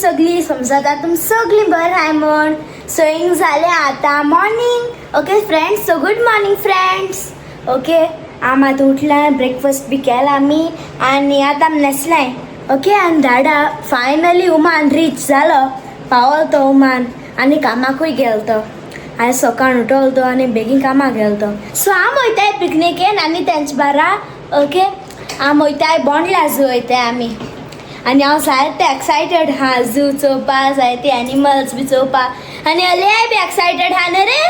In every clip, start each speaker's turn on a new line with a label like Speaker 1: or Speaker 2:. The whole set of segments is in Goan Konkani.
Speaker 1: सगळी? समजता तुम सगळी बरं हाय म्हण. सो हिंग जालें आतां morning. Okay friends, so good morning friends. Okay, आम आतां उठलां, ब्रेकफास्ट बी केला आमी आनी आतां आमी न्हेसलाय. ओके, आनी दाडा फायनली उमान रीच जालो, पावल तो उमान आनी कामाकूय गेलो तो. आयज सकाळ उठलो तो आनी बेगीन कामाक गेलो तो. सो आम वयताय पिकनिकेन आनी तेंचे बारा. ओके, आम वयताय बोंडला झू वयताय आमी. आनी हांव जायते एक्सायटेड हा झू चोवपा, जायते एनिमल्स बी चोवपा. आनी अलियाय बी एक्सायटेड हा न्हू रे?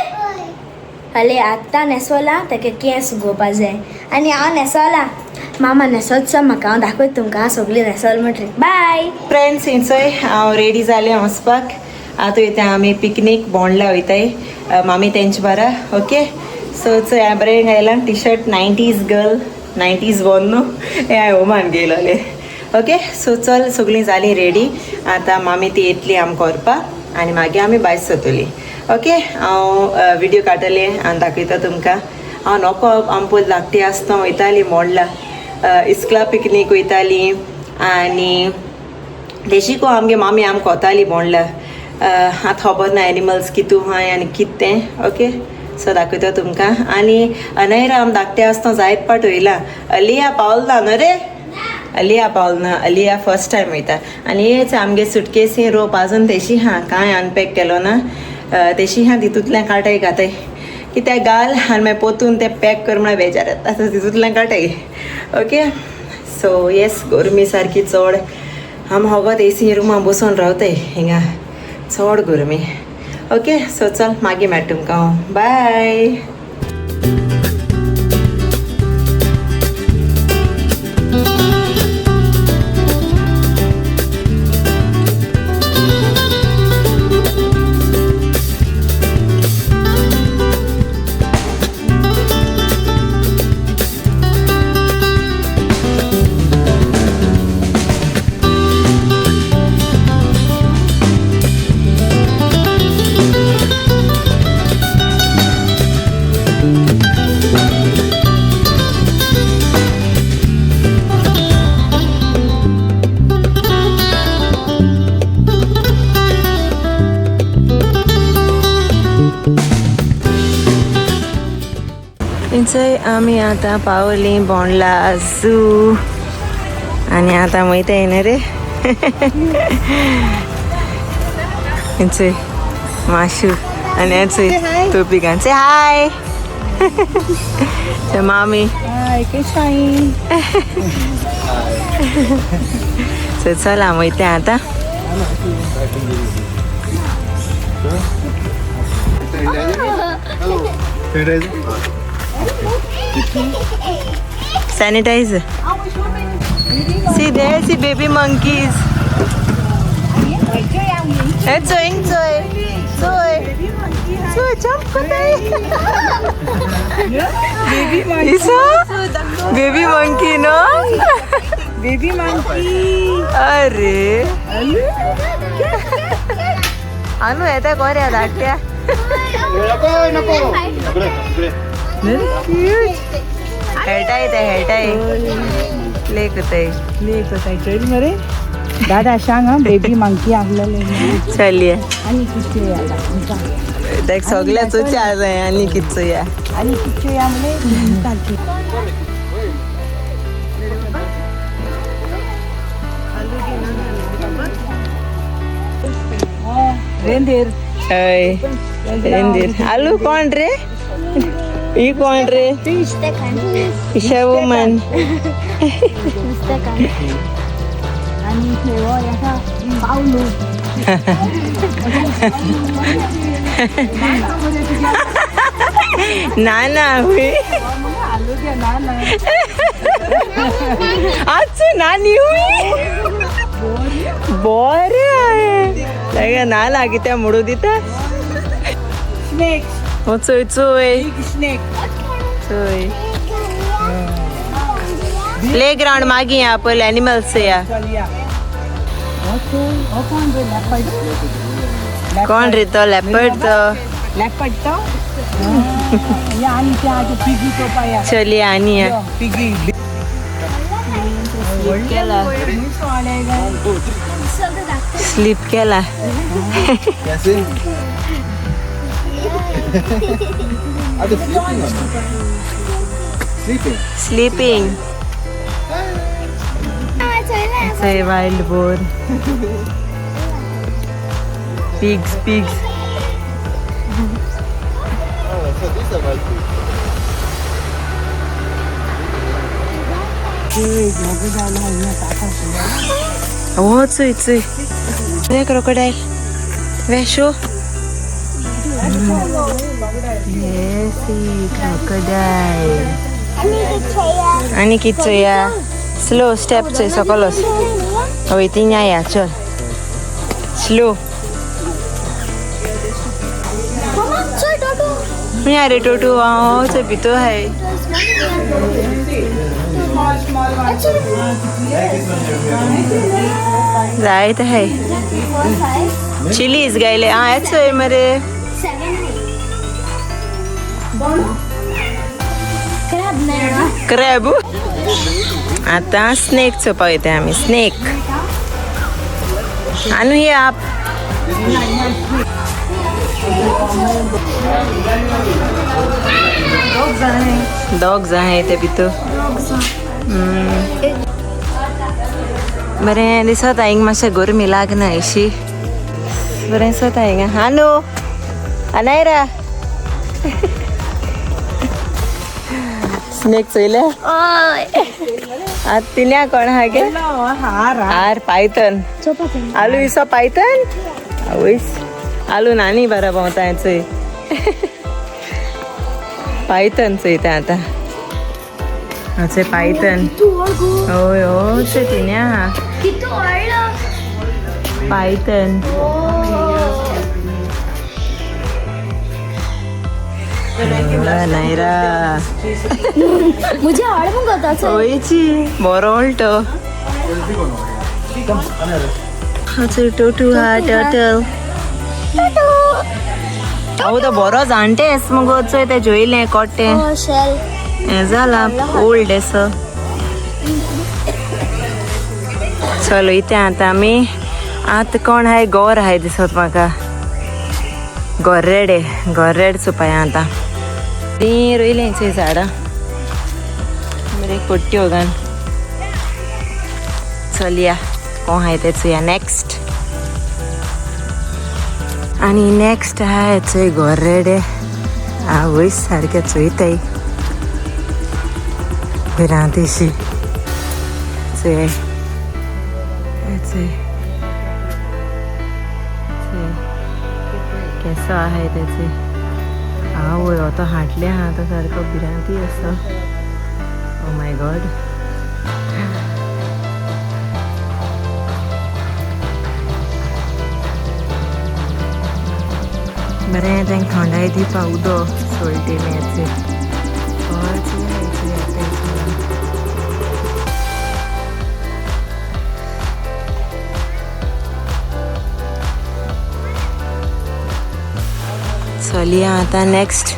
Speaker 1: अले आत्तां न्हेसोला, तेका केंस उगोवपा जाय. आनी हांव न्हेसोला, मामा न्हेसोच म्हाका. हांव दाखयता तुमकां सगळीं न्हेसोल म्हणटरी. बाय
Speaker 2: फ्रेंड्स, इंचय हांव रेडी जालें वचपाक. आतां वयता आमी पिकनीक बोंडला वयताय मामी तेंचे बारा. ओके, सो चोय हांवें बरें घायलां T shirt, 90s girl, 90s born न्हू हें हांवें ओमान घेयलोलें. ओके, सो चल सगळीं जालीं रेडी. आतां मामी ती येतली आमकां व्हरपाक आनी मागीर आमी भायर सरतलीं. ओके, हांव व्हिडियो काडटलें आनी दाखयता तुमकां. हांव नको आम पयलीं धाकटी आसतना वयतालीं बोंडला, इस्कला पिकनीक वयतालीं आनी तेशी को आमगे मामी आमकां वताली बोंडला. आतां खबर ना एनिमल्स कितू आहाय आनी कित तें. ओके, सो दाखयता तुमकां. आनी अनयरा आम धाकटे आसतना जायत पाट वयला. अलिया पावल ना न्हू रे? अलिया पावल ना, अलिया फर्स्ट टायम वयता. आनी हेच आमगे सुटकेसी रोप आजून तेशी आहा, कांय अनपॅक केलो ना, तेशी आहा. तितूंतल्यान काडटाय घाताय कित्याक घाल आनी मागीर पोतून तें पॅक कर म्हळ्यार बेजार येता, आतां तितूंतल्यान काडटाय. ओके, सो येस, गरमी सारकी चड. आम होगोत एसी रुमा बसून रावताय, हिंगा चड गरमी. ओके, सो चल मागीर मेळटा तुमकां हांव. बाय. थंयसर आमी आतां पावलीं बोंडला झू आनी आतां वयताय न्हू रे. थंयसर माशू आनी थंय टोपी घालून से हाय मामी.
Speaker 3: हाय, कशें?
Speaker 2: सो चल आमी वयता आतां. Sanitizer. See there, see baby monkeys. Hey, Zoe, Zoe, Zoe, Zoe, jump kotay.
Speaker 3: Baby monkey.
Speaker 2: Isa? Baby monkey, no?
Speaker 3: Baby monkey.
Speaker 2: अरे. अनु येता कोऱ्या धाकट्या. खेळटाय ते, खेळटाय, प्ले करताय.
Speaker 3: प्ले करताय चल मरे. दादा सांग हा, बेबी मंकी आसलेले.
Speaker 2: चलये.
Speaker 3: आनी कितें आतां?
Speaker 2: देख सगळ्या चोवचे आसा आनी कितें चोया.
Speaker 3: आनी कितें या म्हणलें. रेंदेर.
Speaker 2: हय, रेंदेर. आलू कोण रे? ही कोण रे? शेवमन.
Speaker 3: आनी हेका पावलू.
Speaker 2: ना ना हुई.
Speaker 3: आलू घे ना ना.
Speaker 2: आजच नानी हुई बरे आहे ना लागी त्या मोडू दिता.
Speaker 3: स्नेक.
Speaker 2: हो चोय चोय.
Speaker 3: स्नेक.
Speaker 2: चोय प्ले ग्राउंड मागीर या पयले एनिमल्स या.
Speaker 3: चल या. हो कोण रे? लेपर्ड.
Speaker 2: कोण रे तो? लेपर्ड तो.
Speaker 3: लेपर्ड तो या. आनी ते आतां पिगी चोवपा या.
Speaker 2: चल या आनी या.
Speaker 3: पिगी.
Speaker 2: केला. स्लीप केला.
Speaker 4: कैसे? Are they sleeping or not? Sleeping.
Speaker 2: Sleeping. Say wild boar. Pigs, pigs.
Speaker 4: Oh, so these are wild pigs.
Speaker 2: Oh, चोय चोय. वे crocodile. Way show. Yes, crocodile. आणि कित चोया. स्लो स्टेप चोय सकलस. हय ती या चल. स्लो. या रे टोटू हांव चोय भितर हाय. जायत हाय. चिलीज गायले. आं येत चोय मरे. क्रॅब. आता स्नेक चोवपाक वयता आमी. स्नेक. आनी ही आप. डॉग्स आहे ते भितर. बरें दिसता हिंग मातशें गरमी लागना अशी. बरें दिसता हिंगा. हालो अनायरा. स्नेक चोयले. आतां तिन्या कोण आहा गे? हार पायथन. आलू इसो पायथन. आवयस आलू नानी बरा भोंवता चोय. पायथन चोयता आतां. चोय पायथन. हय हय चोय तिन्या आहा पायथन. नायरा
Speaker 1: मुझे हाड मुगो तो.
Speaker 2: ओयची बरो उल्टो. चोय टोटू हा टर्टल. हांव तो बरो जाणटेस मुगो चोय ते जोयलें कोट्टें.
Speaker 1: शेल.
Speaker 2: हें जाला ओल्ड असो. चल वयता आतां आमी. आतां कोण हाय? गोर हाय दिसत म्हाका. गोरेडे गोरेड चोवपाया आतां. तीं रोयलीं चोय झाडां. बरें कोट्ट्यो घाल. चलया कोण हाय ते चोया नेक्स्ट. आनी नेक्स्ट आहा चोय गोरेडे. आवयस सारकें चोयताय भिरांतीशी. चोय चोय चोय केसो आहाय तेचे. आवय हो तो हाटले आहा तो सारको भिरांती असो. ओ my God. बरें तांकां थंडाय दिवपा उदक सोलटी मेळचे. चलया आतां नेक्स्ट.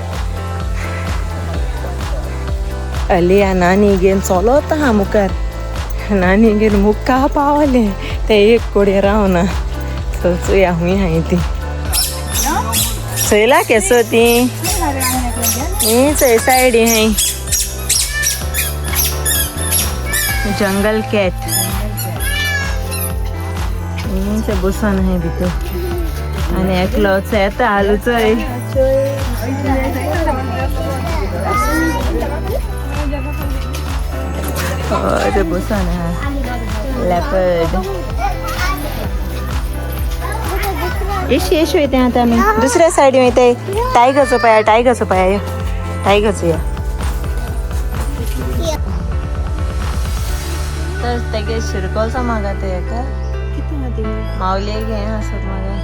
Speaker 2: अलिया नानी घेवन चलत आहा मुखार. नानी घेवन मुखार पावलें तें एक कोडे रावना. चल चोया खूंय आहाय ती. चोयला केसो ती ही चोय सायडी हाय. जंगल कॅट. ही बसून आहाय भितर. आनी एकलो येता आलू चोय. हय ते बसून आहा. लेपर्ड. एशी एशी वयता आतां आमी दुसऱ्या सायडीन वयताय. टायगर चोवपा. टायगर चोवपा यो. टायगर चोया. तर तेगे शिरकोलचो म्हाका ते एका मावले गे आसत म्हाका.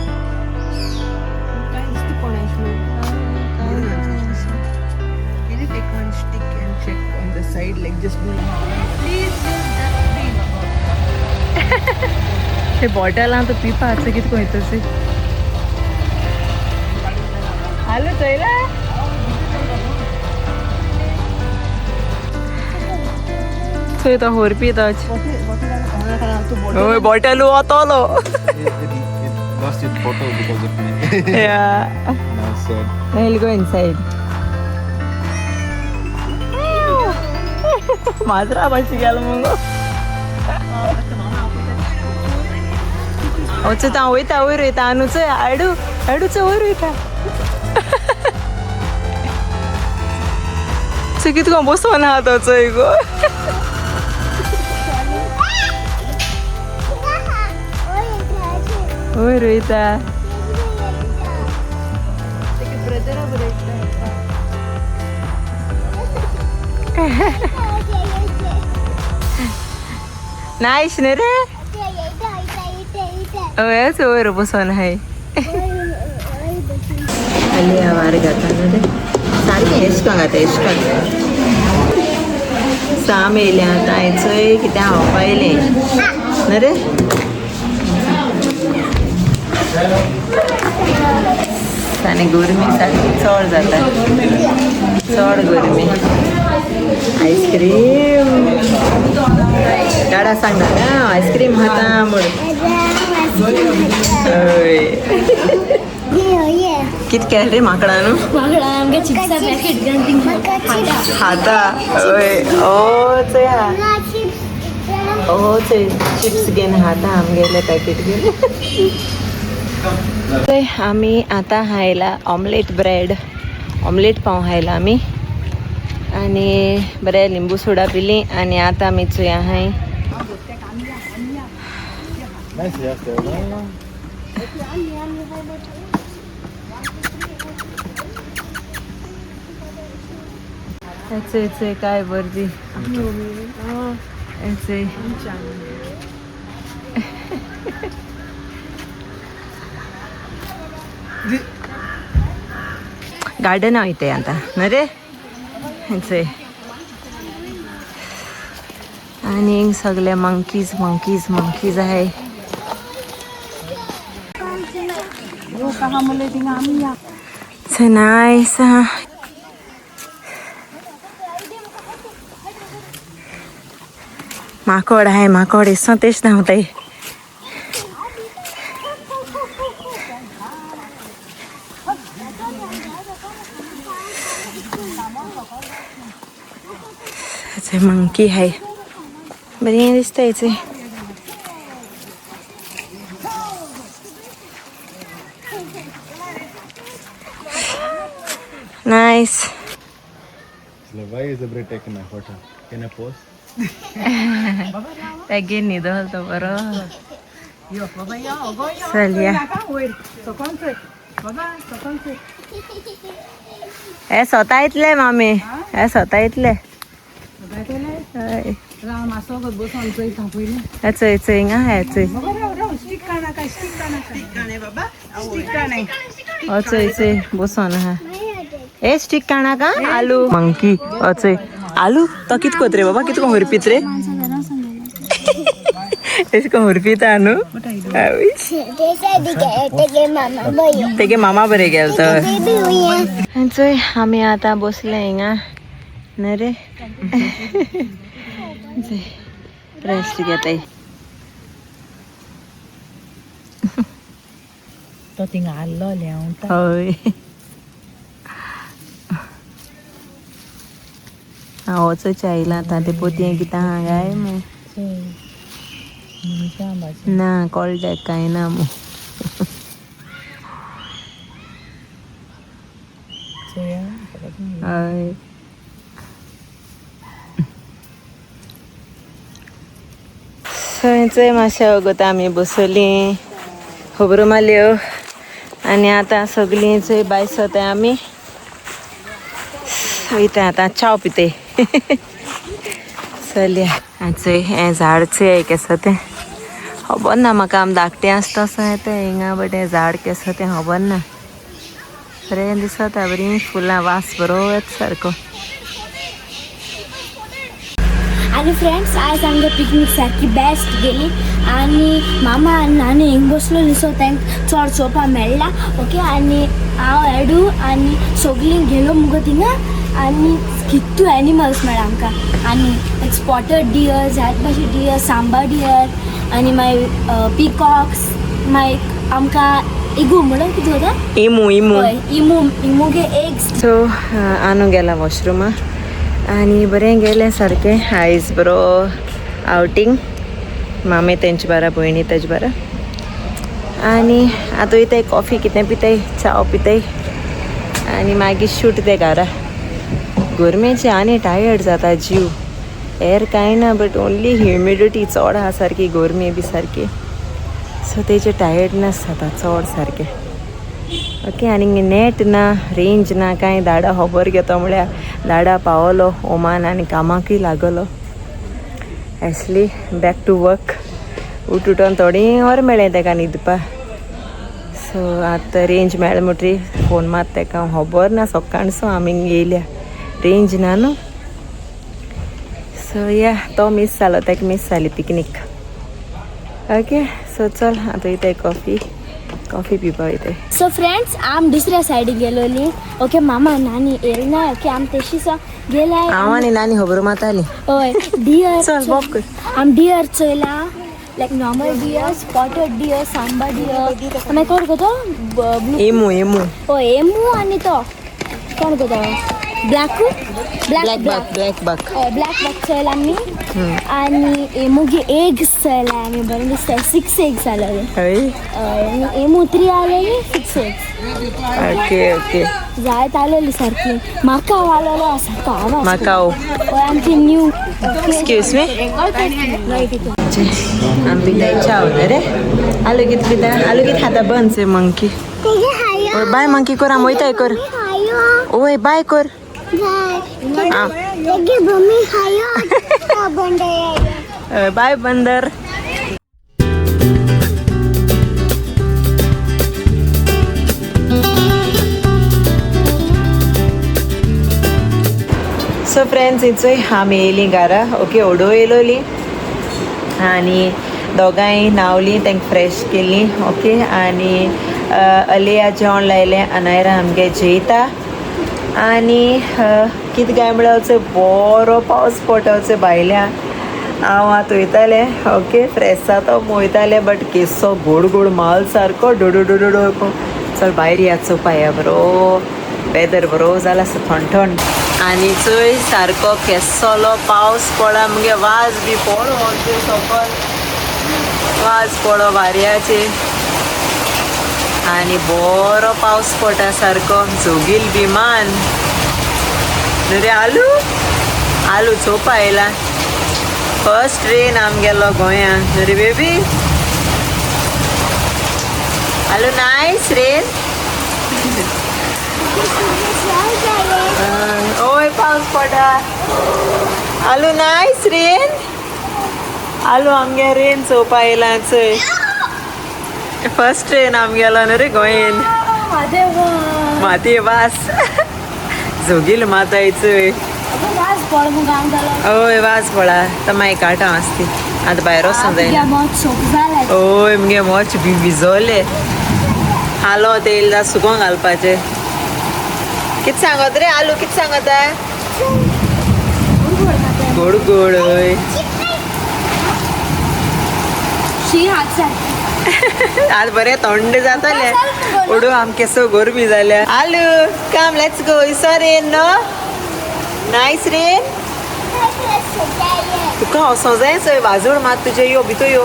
Speaker 3: Can you take one stick and check on the side, like just do? Please use dustbin.
Speaker 2: ते बॉटलां तो पिवपाचो कितें खंय तशें. आलू चोयला. चोय तो होरपीत. हय, बॉटल वतलो.
Speaker 4: It lost its bottle because of me.
Speaker 2: Yeah.
Speaker 4: Now sad.
Speaker 2: He'll go inside. माजरा भाशी गेलो मुगो. वचता हांव वयता वयर वयता न्हू. चोय आडू आडू, चोय वयर वयता. चोय कितको बसोन आहा तो, चोय गो. वयर वयता.
Speaker 3: ब्रदरा बरयता.
Speaker 2: नायश न्ही रे. हय, वयर बसोन आहाय. ಅಲ್ಲಿ वारगाता रे सारकें एशकोन जाता. एशकोन साम येयलें आतां. चोय कितें खावपा येयलें न्हू रे. आनी गरमी सारकी चड जाता, चड गरमी. आयस्क्रीम डाडा सांगता आयस्क्रीम खाता म्हूण. हय, कित केलें रे माकडान?
Speaker 1: माकडा आमगे चिप्सा पॅकेट घेवन थिंगा
Speaker 2: खाता. हय, ओ चोय हा, ओ चोय, चिप्स घेवन खाता आमगेले पॅकेट घेवन. चोय, आमी आतां खायला ऑमलेट ब्रेड, ऑमलेट पाव खायला आमी आनी बरें लिंबू सोडा पिली. आनी आतां आमी चोय आहाय.
Speaker 4: Nice hairstyle.
Speaker 2: चोय चोय, काय बरी चोय. गार्डन वयताय आतां न्हू रे. चोय, आनी सगळे मंकीज मंकीज मंकीज आहे. So nice. Ah. माकोड आहे, माकोड तेच धांवताय. मंकी आहे, बरें दिसता हेचे. Nice.
Speaker 4: Why is the bread taking my photo? Can I pose?
Speaker 2: बेगीन न्हिदोल तो बरो. चल या. हे स्वता येतले मामी, हे स्वता येतले. हय, हे चोय चोय, हिंगा हे चोय. हो चोय चोय, बसोन आहा. ए स्टीक काणाका आलू मंकी. हो चोय आलू, तो कित कोत रे बाबा, कित हुरपीत रे, एश कोन हुरपीता न्हू. तेगे मामा बरे गेल तर. चोय, आमी आतां बसले हिंगा न्हू रे, रेस्ट घेताय.
Speaker 3: तो थिंगा आहलो.
Speaker 2: हय, हांव वचोचें आयलां आतां. ते पोतयें कितें आहा काय मू? ना कळटा कांय ना मू. हय, थंयचय मातशें वगत आमी बसलीं, खबरो मारल्यो आनी आतां सगळीं चोय भायर सरताय आमी. वयता आतां, च्याव पिते. चलया. चोय हें झाड चोय केसो तें, खबर ना म्हाका. आम धाकटें आसता तसो येता हिंगा, बट हें झाड केसो तें खबर ना. बरें दिसता, बरीं फुलां, वास बरो येता सारको.
Speaker 1: आणि फ्रेंड्स, आज आमगे पिकनीक सारकी बेस्ट गेली आणि मामा आनी नानी हिंग बसलो सो तांकां चड चोवपा मेळ्ळा. ओके, आनी हांव एडू आनी सगळीं गेलो मुगो थिंगा आनी कितू एनिमल्स मेळ्ळा आमकां आनी लायक स्पॉटेड डियर, जायत भाशे डियर, सांबार डियर आनी मागीर पिकॉक्स, मागीर आमकां इगू म्हणून कितें जाता.
Speaker 2: Emu emu.
Speaker 1: हय, इमू, इमूगे एग्स.
Speaker 2: सो आनू गेला वॉशरुमा आनी बरें गेलें सारकें. आयज बरो आवटींग, मामे तेंचे बारा, भयणी तेजे बारा. आनी आतां वयताय कॉफी कितें पिताय, चाव पिताय आनी मागीर शूट ते घरा. गोरमेचे आनी टायर्ड जाता जीव, हेर कांय ना, बट ओन्ली ह्युमिडिटी चड आहा सारकी, गोरमी बी सारकी. सो तेजे टायर्डनेस जाता चड सारकें. ओके, आनी नेट ना, रेंज ना कांय. दाडा खबर घेता म्हळ्यार दाडा पावलो ओमान आनी कामाकूय लागलो. Actually back to work. उठ उठोन थोडी वर मेळ्ळें तेका न्हिदपा. सो आतां रेंज मेळ्ळें म्हणटरी फोन मात तेका, खबर ना सकाळसो आमी येयल्या, रेंज ना न्हू. सो या, तो मीस जालो, तेका मीस जाली पिकनीक. ओके, सो चल आतां वयताय कॉफी कॉफी पिवपा वयताय.
Speaker 1: सो फ्रेंड्स, आम दुसऱ्या सायडीक गेलोली. ओके, मामा नानी येयल ना. ओके, आम तेशीच गेलाय.
Speaker 2: हांव आनी नानी खबरो मारताली.
Speaker 1: हय, डियर.
Speaker 2: चल, walk कर.
Speaker 1: आम dear चोयला, like normal deer, spotted deer, sambar deer, मागीर कोण गो तो ब्लू?
Speaker 2: Emu emu.
Speaker 1: हय, एमू. आनी तो कोण गो तो black black?
Speaker 2: Black buck, black buck.
Speaker 1: हय, ब्लॅक बक चोयला आमी. आनी एमुगे एग्स चोयला आमी, बरें दिसता. सिक्स एग्स आसलेले.
Speaker 2: हय.
Speaker 1: हय, आनी एमू थ्री आसलेली, सिक्स एग्स.
Speaker 2: Okay okay.
Speaker 1: जायत आसलेली सारकी. म्हाका आसलेलो सारको आवाज.
Speaker 2: मकाओ.
Speaker 1: हय, आमची न्यू.
Speaker 2: एक्सक्यूज मी, आमी पिताय चाव रे. आलू कित पिता? आलू कित खाता? बंद से मंकी. ओय बाय मंकी कर, आम वयताय कर. ओय बाय कर. बाय बंदर. सो फ्रेंड्स, इचोय आमी येयलीं घरा. ओके, ओडो येयलोली आनी दोगांय न्हांवलीं, तांकां फ्रेश केलीं. ओके, आनी अलिया जेवण लायलें, अनायरा आमगे जेयता. आनी कितें काय म्हळ्यार बरो पावस पडटा भायल्या. हांव आतां वयतालें. ओके, फ्रेश जाता वयतालें, बट केसो गोड गोड माल सारको डोडो डोडो डो. चल भायर या चोवपा, बरो वेदर बरो जाला आसा, थंड थंड. आनी चोय सारको केसलो पावस पडा मुगे, वाज बी पडो सकल, वाज पडो वाऱ्याचे आनी बरो पावस पडटा सारको, जोगील विमान रे. आलू आलू चोवपा येयला. फर्स्ट रेन आमगेलो गोंयान रे बेबी. Aloo, nice rain. ओय पावस पडटा. Aloo, nice rain. आलू आमगे रेन चोवपा येयला चोय. फर्स्ट रेन आमगेलो न्हू रे गोंयन. मातये वास जोगील माताय चोय. हय, वास पडा तर मागीर काडटा आसती आतां भायर वचों जायना. हय, मुगे मोच बी भिजोले. हालो तेल सुकोंक घालपाचें. कितें सांगत रे आलू? कितें सांगता? गोड गोड. हय, आज बरें थंड जातलें. उडू आमके सो गरमी जाल्या. Aloo, come, let's go. इसो rain no, nice rain. तुका वचों जाय चोय, वाजूड मात तुजें. यो भितर यो.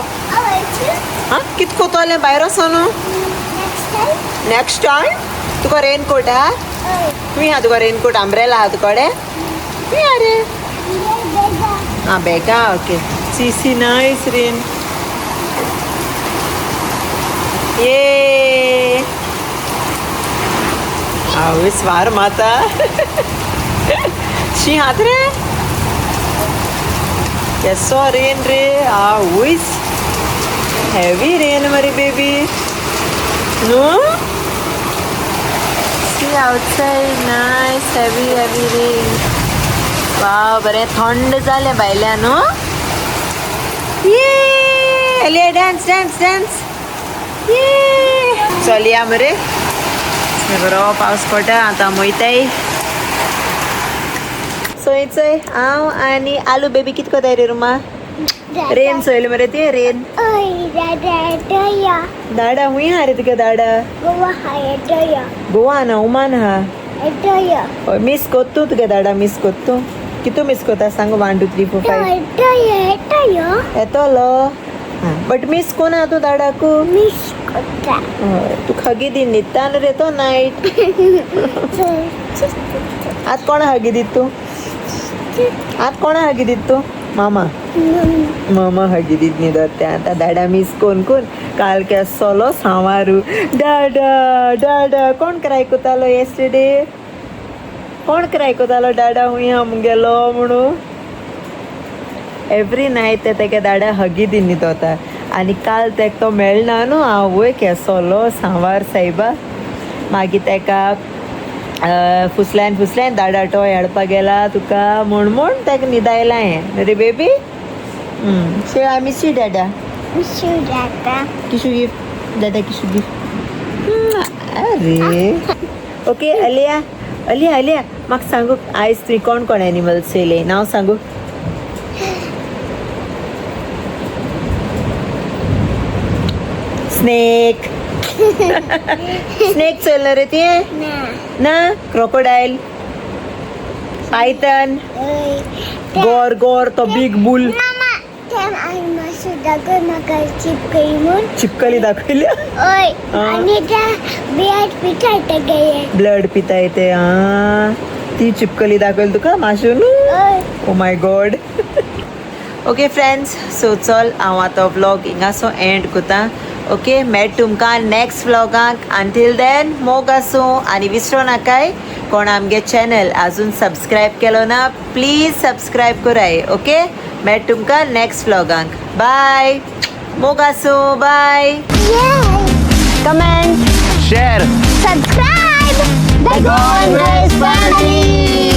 Speaker 2: आं, कित कोतोलें भायर वचों न्हू? Next time. तुका रेनकोट आहा? खंय आहा तुका रेनकोट? आंब्रेला आहा तुकडे? खंय आहा रे? आं, बेगा. Okay, see see, nice rain. ये आवय, वार माता शी हात रे, केसो रेन रे. आवयस, हेवी रेन मरे बेबी न्हू. See outside, nice heavy heavy rain. Wow, बरें थंड जालें भायल्या न्हू. ये डान्स डान्स डान्स. ये चलया मरे, बरो पावस पडटा आतां वयताय. थंय चोय हांव आनी आलू बेबी कित कोताय रे रुमा? रेन चोयलें मरे ती रेन. दाडा हुंय हा रे तुगे दाडा? गोवा ना उमान हा. हय मिस कोत तूं तुगे दाडा मिस कोत तूं. कितू मिस कोता सांग? 1 2 3 4 5 येतलो. बट मिस कोना तूं दाडाकू? हय तूं हगी दी न्हिदता न्हू रे तो नायट. आत कोणा हगी दीत तूं? आत कोणा हगी दीत तूं? मामा. मामा हगी दीत न्हिदत ते आतां दाडा मिस कोन कोन काल केसलो सांवारू डाडा डाडा कोण क्राय कोतालो येस्टरडे? कोण क्राय कोतालो डाडा हुंय हा मुगेलो म्हणून? एवरी नायट ते तेगे दाडा हगी दी न्हिदता आनी काल तेका तो मेळना न्हू आवय केसलो सांवार सायबा. मागीर तेका फुसल्यान फुसल्यान दाडा टॉय हाडपाक गेला तुका म्हूण म्हूण तेका न्हिदायलां हें रे बेबी. शे I miss you Dada. Kishu gift Dada? Kishu gift? अरे ओके अलिया अलिया अलिया म्हाका सांगू आयज तुवें कोण कोण एनिमल्स चोयले? नांव सांगू. स्नेक. स्नेक चोयलें रे तुवें? ना. क्रोकोडायल, पायथन, गोर गोर तो बिग बुल. चिपकली दाखयली. ब्लड पिता येते. हा ती चिपकली दाखयली तुका मातशें न्हू. Oh my God. Okay friends, so चल हांव आतां व्लॉग हिंगासो एंड करता. ओके मेळ तुमकां नेक्स्ट व्लॉगाक. अंटील then मोग आसूं आनी विसरो नाकाय कोण आमगे चॅनल अजून सबस्क्रायब केलो ना प्लीज सबस्क्रायब कराय. ओके मेळ तुमकां नेक्स्ट व्लॉगाक. बाय. मोग आसूं. बाय.
Speaker 1: Comment,
Speaker 4: Share.
Speaker 1: Subscribe. The Goan Girls Family.